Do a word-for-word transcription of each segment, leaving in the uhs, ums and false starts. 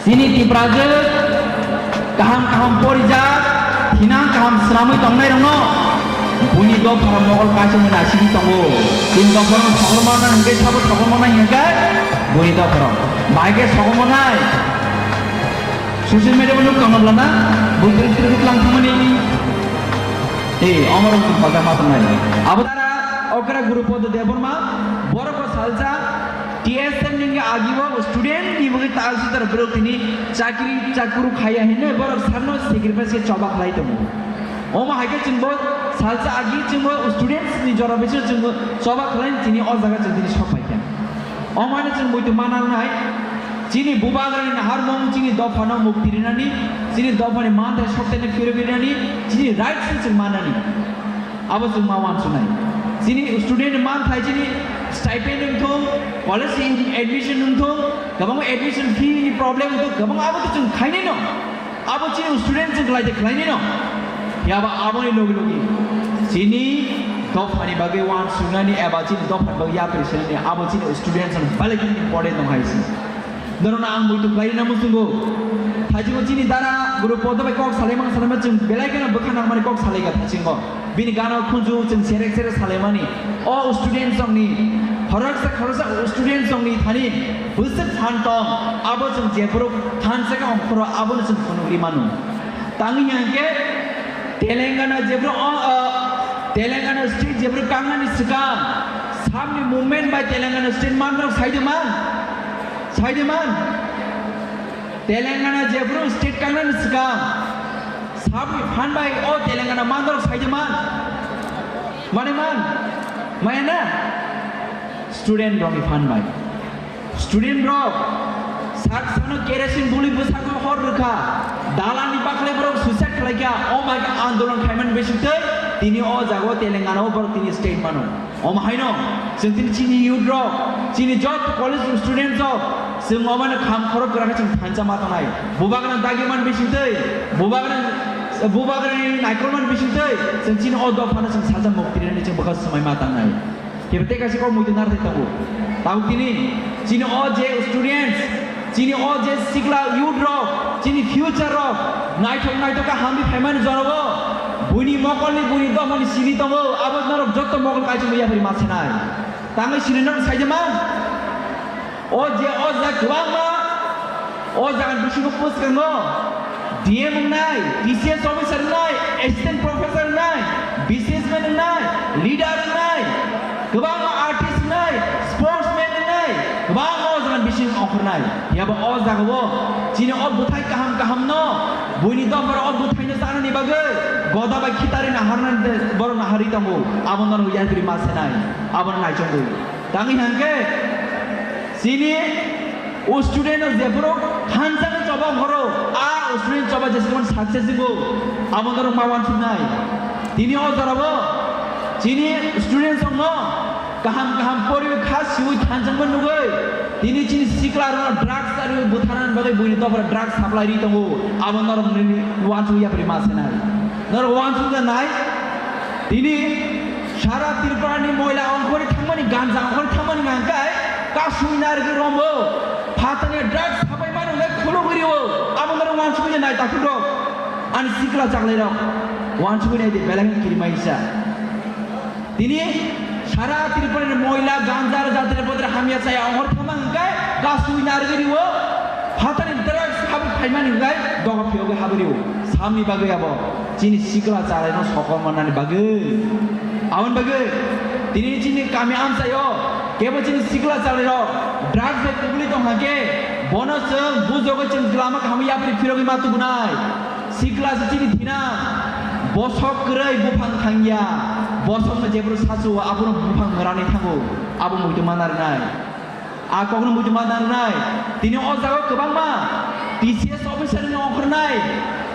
Chini Tiprajwk kaham kaham porijak, thinang kaham swnamwi tongnairokno buini dophano mokol kaisa hwnwi naisingwi tongo. Chini dophano sokomorna hwnkhe sabo sokomorna hwnkhe buini dophano. Bahai khe sokomornai. Social media bo nuk tongna bwlana, bui twrwk twrwk tlang thangmani. Ei, omorok tong pajak ma tongnai. Abo dara okra Gurupodo Debbarma, borok bo salsa, T S M ni agi bo student ni bwgwi ta sutar borok tini chakri chakuru khaiya hinwi borok sakno sacrifice khe choba khlai tongo. Omo hai khe chwng bo salsa agi chwng bo students ni jora bisingo chwng bo choba khlai tini o jaga chwng tini sok pai kha. Omo hai chwng muitu mana wngnai chini bubagrani naharmung chini dophano mukti rinani, chini dophani manthai sotene phirogwi rinani, chini rights no chwng manani. Abo chwng ma uansuknai. Chini student ni manthai chini stipend wngthung, college admission wngthung, kwbangma admission fee ni problem wngthung, kwbangma abo to chwng khainai no. Abo chini student chwng khlai de khlainai no. Phiya ba aboni logi logi chini dophani bagwi uansuknani eba chini dophani bagwi yapri sinani abo chini student chwng belai kheno important tong hai se. Norokno ang muitu khlaina muchungo. Thaichungo chini dara guru podo bai kok salai mang salai ma chwng belai kheno bwkha nangmani kok salai kha thaichungo. Bini gana khunju chwng serek serek salaimani. O student songni khoroksa khoroksa student songni thani bwswk phan tong abo chwng jephuru thansa khe ongkhoro abono chwng phunugri mano. Tangwi hwnkhe Telangana jephuru o, o, Telangana state jephuru kangnani swkang samni movement bai Telangana state manrok saide man? Saide man? Telangana jephuru state kangnani swkang sabni phan bai o Telangana mandarok saide man? Mane man? Maya na? Student rokni phan bai. Student rok sak sano kerosene buli bwsakno hor rwkha. Dalani bakhli borok suicide khlaikha. O mai khe andolon khaimani bisingtwi tini o jaga o Telangana o borok tini state mano. Omo haino chwng tini chini youth rok, chini joto college student rok, chwng omo no kham khorok kwrak khe chwng thansa ma tongnai. Bubagrang dagi man bisingtwi, bubagrang, bubagrang naikol man bisingtwi, chwng chini o dophano chwng salsa mukti rwnani chwng bwkha swmai ma tangnai. Kebo tei kaisa kok muitu narwk tongo. Tabuk tini chini o je students, chini o je sikla youth rok, chini future rok, naithok naithok khe hamwi phaimani jorogo, buini mokolni, buini dophani sini tongo, abo norok joto mokol kaisa muya phari ma senai. Tangwi sini norok saijama? O je o ja kwbangma o jaga bisingo bwskango D M wngnai, T C S officer wngnai, assistant professor wngnai, businessman wngnai, leader wngnai, kwbangma artist wngnai, sportsman wngnai, kwbangma o jaga bising ongkhornai. Yabo o jaga o chini o bwthai kaham kaham no buini dophar o bwthai no chanani bagwi goda bai khitari naharnani borok naharwi tongo. Abo norok yapri ma senai, abo no naichomwi. Tangwi hwnkhe chini o student no jephuru thansa no choba horo, a o student choba jesukmani success wngo, abo norok ma uansuknai. Tini o jorao chini student rokno kaham kaham poriwi kha siwi thansa no nugwi, tini chini sikla rokno drugs ari butharnani bagwi buini dophar drugs supply ri tongo, abo norok nini uansuk yapri ma senai. Norok uansuk nai. Tini sara Tripura ni moila ongkhorwi thangmani, ganja ongkhorwi thangmani hwnkhai kasui narwgwi rombo phatani drugs sabai mani hwnkhai khulugwi rio. Abo norok uansugwi nai takhuk rok, ani sikla chaklai rok uansugwi nai di belai khe kirimai sa. Tini sara Tripura ni moila ganja aro jatra potra hamya chaya ongkhor thangma hwnkhai kasui narwgwi rio. Phatani drugs sabai phaimani hwnkhai doga phiyogwi habwi rio. Samni bagwi abo chini sikla chalaino sokol mannani bagwi. Aboni bagwi tini chini kami amchaio kebo chini sikla chalairok drugs bai kubuli tongkha khe bono chwng bujogo chwng lama kaham yapri phirogwi ma tubunai. Sikla se chini thina bosok kwrwi buphang thangya, bosokno jephuru sachu abono buphang mwrani thango, abo muitu mana rwnai. A kokno muitu ma nangnai. Tini o jaga kwbangma T C S officer ni ongkhornai,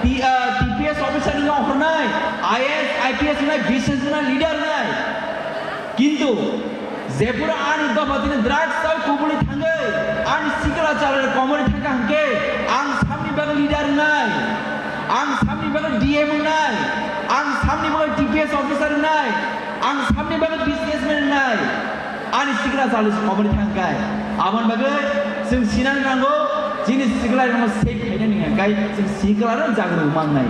T, ah, T P S officer ni ongkhornai, I A S, I P S wngnai, business wngnai, leader wngnai. Kintu jephuru ani dopha tini drugs o kubuli thangwi, ani sikla chalai komori thangkha hwnkhe, ang samni bagwi leader wngnai, ang samni bagwi D M wngnai, ang samni bagwi T P S officer wngnai, ang samni bagwi businessman wngnai. Ani sikla chalai se komori thangkha. Aboni bagwi chwng sinani nango, Chini sikla rokno save khainani hwnkhai chwng sikla rok jagrwi mangnai.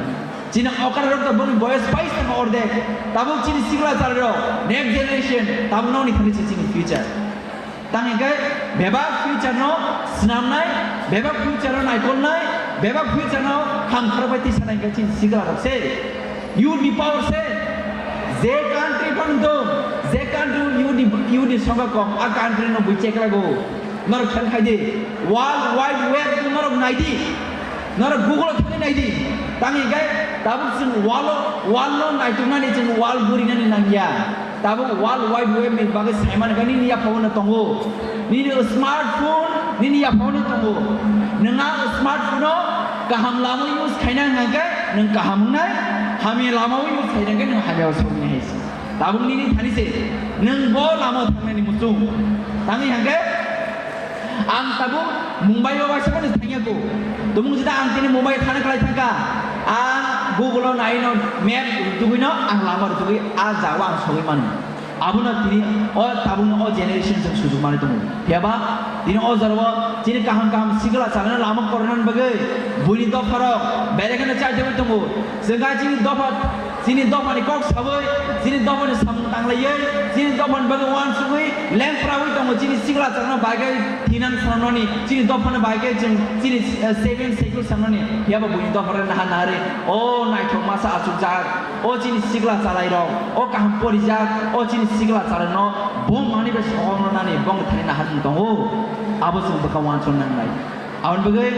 Chini okra rok to boni boyos pai tongkha ordek. Tabuk chini sikla chwla rok next generation tabuk nokni thani se chini future. Tang hwnkhai bebak future no swnamnai, bebak future no naikolnai, bebak future no hamkhrok bai tisanai hwnkhai chini sikla rok se. Youth ni power se. Je country phano dong, je country youth ni, youth ni songkha kom, a country no bui cheklago. Norok khe khai di, World Wide Web no norok nai di, norok Google o thangwi nai di. Tang hwnkhai tabuk chwng world o, world no naituknani chwng world gurinani nangya. Tabuk World Wide Web ni bagwi saimani khe nini yaphao no tongo, nini smartphone nini yaphao no tongo. Nwng a smartphone o kaham lama use khaina hwnkhe nwng kaham wngnai, hamya lama o use khaina hwnkhe nwng hamya o soknai hai se. Tabuk nini thani se, nwng bo lama o thangnani muchung. Tangwi hwnkhe ang tabuk Mumbai o waisa phano thangya ko. Tumung jita ang tini Mumbai thana khlai thangkha. Ang Google o nai no map rwtugwi no ang lama rwtugwi a jaga ang sogwi mano. Abono tini o tabukno o generation chwng sujuk manwi tongo. Phiyaba tini o jorao chini kaham kaham sikla chalaina lama korna bagwi buini dopharok belai kheno chaithagwi tongo. Chwng kha chini dopha, chini dophani kok sawi, chini dophani samung tanglaiwi, chini dophani bagwi uansugwi lengprawi tongo. Chini sikla chalaina bai khe thinan phunuknani, chini dophani bai khe chwng chini, eh, seven schedule sanani. Phiyaba buini dopharok naha naharwi o naithok masa achukjak. O chini sikla chalairok, o kaham porijak, o chini sikla chalairokno bo manwi bai sokokno nani bongni thani naharmung tongo, abo chwng bwkha uansuk nangnai. Aboni bagwi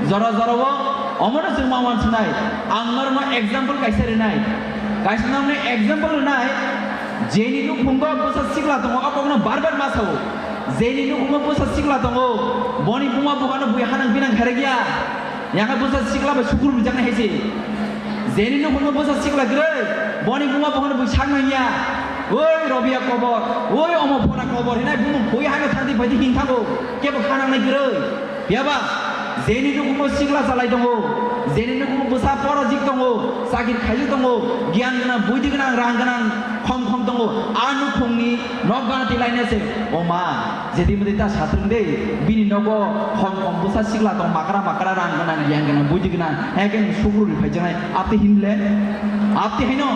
jora jorao omono chwng ma uansuknai. Ang norokno example kaisa rinai, kaisa norokno example rinai, jeni nukhungo bwsa sikla tongo, o kokno bar bar ma sao, jeni nukhungo bwsa sikla tongo, boni buma bukhano bui hanang binang khairokya. Yakha bwsa sikla bai sukur bujaknai hai se. Jeni nukhungo bwsa sikla kwrwi, boni buma bukhano bui sak nangya. Oi Robia kobor, oi omo phora kobor hinai bumung bui haino thangdi phaidi hinthago, kebo khanangnai kwrwi. Phiyaba, jeni nukhungo sikla chalai tongo, jeni nukhungo bwsa porajik tongo, chakri khaijak tongo, giyan gwnang, buidi gwnang, rang gwnang, khom khom tongo. A nukhungni nok gana tilaina se, o ma. Jedi mudi ta satung de, bini nogo hom hom bwsa sikla tong makra makra rang gwnang, yang gwnang, buidi gwnang, hai khe sugru ri phai janai, apti hinle, apti haino,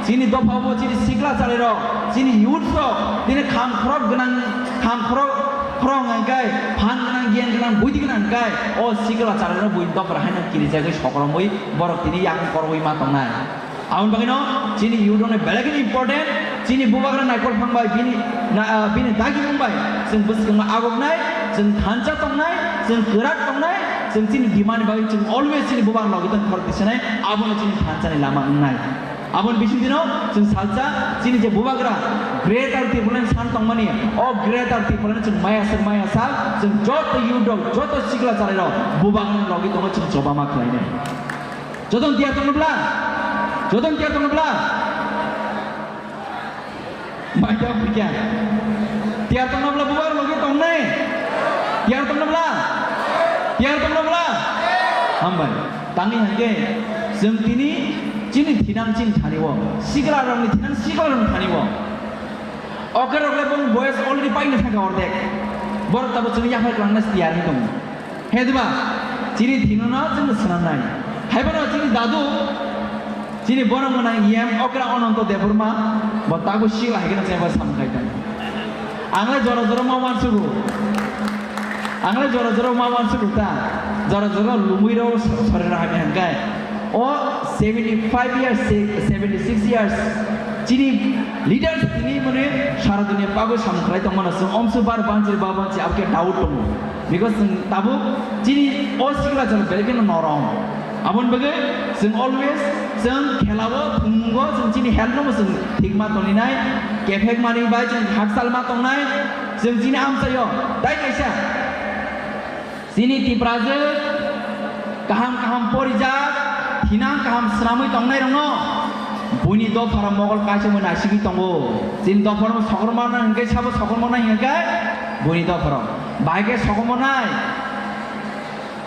chini dopha bo, chini sikla chalairok, chini youth rok, tini kham khorok gwnang, kham khorok, khorok hwnkai, phan gwnang, giyan gwnang, buidi gwnang hwnkai, o sikla chalairok bui dopha haino kirijagwi sokromwi borok tini yang korwi ma tongnai. Aboni bagwino chini youth rokni belai kheno important, chini bubagra Naikol Phang bai bini na, ah, bini dagimung bai chwng bwswkangma agoknai, chwng thansa tongnai, chwng kwrak tongnai, chwng chini demand ni bagwi chwng always chini bubagra logi tong khorok tisanai, abono chini thansani lama wngnai. Aboni bising dino chwng salsa chini je bubagra Greater Tipraland san tongmani, o Greater Tipraland chwng maya sak maya sak chwng joto youth rok, joto sikla chalairok bubagrani logi tongo chwng choba ma khlainai. Joto tiyar tongno bla? Joto tiyar tongno bla? Mai tong pikya. Tiyar tongno bla bubar logi tongnai? Tiyar tongno bla? Tiyar tongno bla? Hambai. Tangwi hangke chwng tini chini thinang chini thani o. Sikla rokni thinang sikla rokni thani o. Okhe rok le bong boyes already paina thangkha ordek. Borok tabuk chwng yaphar kwlangna tiyar wngwi tongo. He diba? Chini thino no chwng swnamnai. Haibono chini dadu, chini bono mwnang E M okra Ananto Debbarma, bo tago sikla hai kheno chengba samung khai tongo. Ang le jora jora ma uansugo. Ang le jora jora ma uansugo ta. Jora jora lumui rok sori rok hamya hwnkhai. O seventy five years, seventy six years, chini leaders tini mane sara dunia bagwi samung khlai tongmano chwng omsu bar banchi ba banchi abokhe doubt tongo. Because chwng tabuk chini o sikla chwng belai kheno norom. Aboni bagwi chwng always chwng khelao, thumungo chwng chini health no chwng thik ma tonglinai, kephek manwi bai chwng hakchal ma tongnai, chwng chini amchaio tai kaisa chini Tiprajwk kaham kaham porijak, thinang kaham swnamwi tongnai rokno buini dophara mogol kaichomwi naisigwi tongo. Chini dophano sokrokma nang hwnkhe sabo sokrokma nang hwnkhe buini dopharo. Bahai khe sokomornai.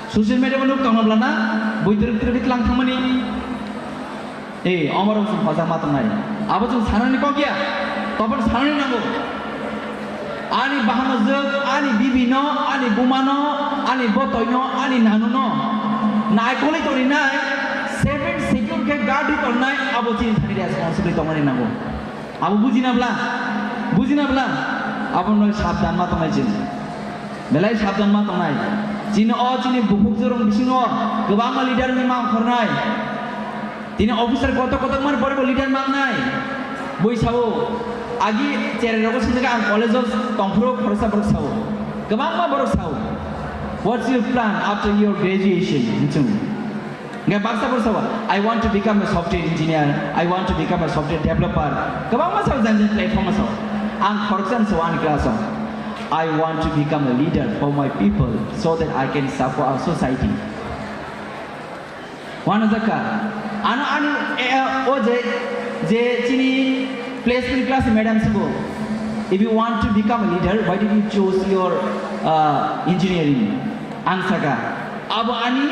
Social media bo nuk tongno blana, bui twrwk twrwk khe tlang thangmani. Ei, omorok chwng hojak ma tongnai. Abo chwng sanani kok ya. Tobon sanani nango. Ani bahanojwk, ani bibino, ani bumano, Ani botoino, ani nanuno naikolwi tongrinai, seven secure khe guard wi tongnai, abo chini thani responsibility tongmani nango. Abo bujina bla, bujina bla, abo noi sabdan ma tongnai chini. Belai sabdan ma tongnai. Chini o chini bukhuk jorong bisingo kwbangma leader ni ma khornai. Tini officer kotor kotor man pore bo leader mangnai. Bui sao, agi cherai rogo sinjaga ang college o tongphuru khoroksa borok sao. Kwbangma borok sao. "What's your plan after your graduation?" hinwi swngo. Hingke baksa borok sao, "I want to become a software engineer, I want to become a software developer." Kwbangma sao, jani jani platform o sao. Ang khoroksa ni sao ani class o. "I want to become a leader for my people so that I can serve our society." Wana jaka, ano ani, eh, o je, je chini placement class madam sibo, "If you want to become a leader, why did you choose your, uh, engineering?" Ang saka, abo ani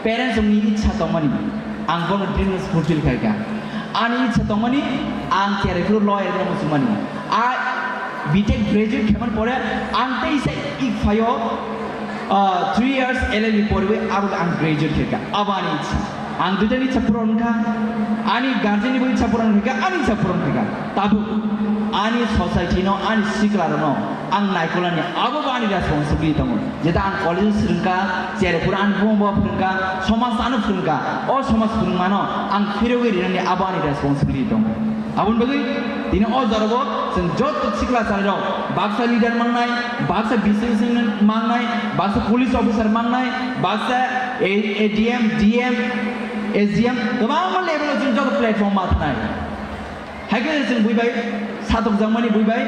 parents ni ichha tongmani, ang bono dreams fulfill khaika. Ani ichha tongmani, ang cherai phuru lawyer no muchungmani. A B Tech graduate khaimani pore, ang teisa ik phaio, ah, three years L L B poriwi abo ang graduate khaika. Abo ani ichha. Ang duita ni ichha puron kha, ani guardian ni bo ichha puron khaika, ani ichha puron khaika. Tabuk ani society no, ani sikla rok no ang naikolani, abo bo ani responsibility tongo. Jeta ang college o swrwngkha, cherai phuru ani buma bo phwrwngkha, somaj ano phwrwngkha, o somaj phwrwngmano ang phirogwi rinani abo ani responsibility tongo. Aboni bagwi tini o jorao chwng joto sikla chalairok baksa leader mangnai, baksa businessman mangnai, baksa police officer mangnai, baksa A-, A D M, D M, S D M, kwbangma level o chwng joto platform ma thanai. Hai khe chwng bui bai satokjakmani, bui bai,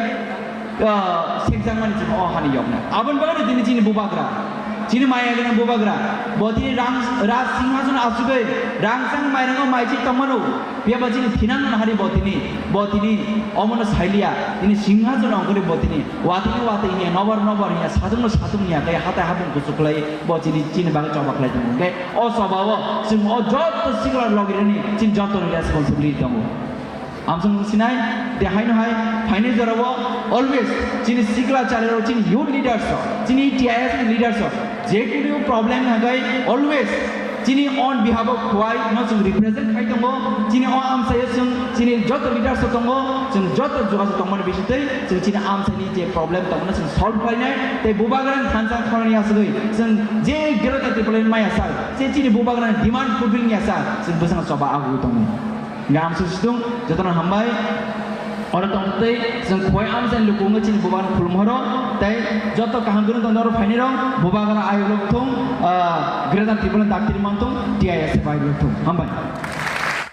ah, sekjakmani chwng o hani yokna. Aboni bagwi tini chini bubagra, chini maya gwnang bubagra, bo tini rang, raj singhason achugwi rangchak mairango maichwi tongmano, phiya ba chini thinang nang hari bo tini, bo tini omono sailiya, tini singhason ongkhorwi bo tini watini watwi hiya, nobar nobar hiya, satung no satung hiya, khe hatai habung kuchuk khlai bo chini, chini bagwi choba khlai tongo. Hwnkhe o choba o chwng o joto sikla logirani chini joto ni responsibility tongo. Amsong sinai, de haino hai, phainai jorao always chini sikla chalairok, chini youth leaders rok, chini T I S ni leaders rok, je kunu problem hagai always chini on behalf of Khowai no chwng represent khai tongo, chini o amsai o chwng chini joto leaders rok tongo, chwng joto jogajog tongmani bisingtwi chwng chini amsai ni je problem tongmano chwng solve khlainai, tei bubagrani thansa khoroknwi aswgwi chwng je Greater Tipraland maya sak, je chini bubagrani demand fulfill ya sak, chwng bwsano choba agwi tongo. Hingke amsong situng, jotono hambai. Oro tongtwi chwng Khowai amchaini luku wngwi chini bubagrano khulumhoro, tei joto kaham kwrwng tongnairok phainairok bubagrano ayuk rok thung, ah, Greater Tipraland daktiri manthung, T I S F ayuk rok thung. Hambai.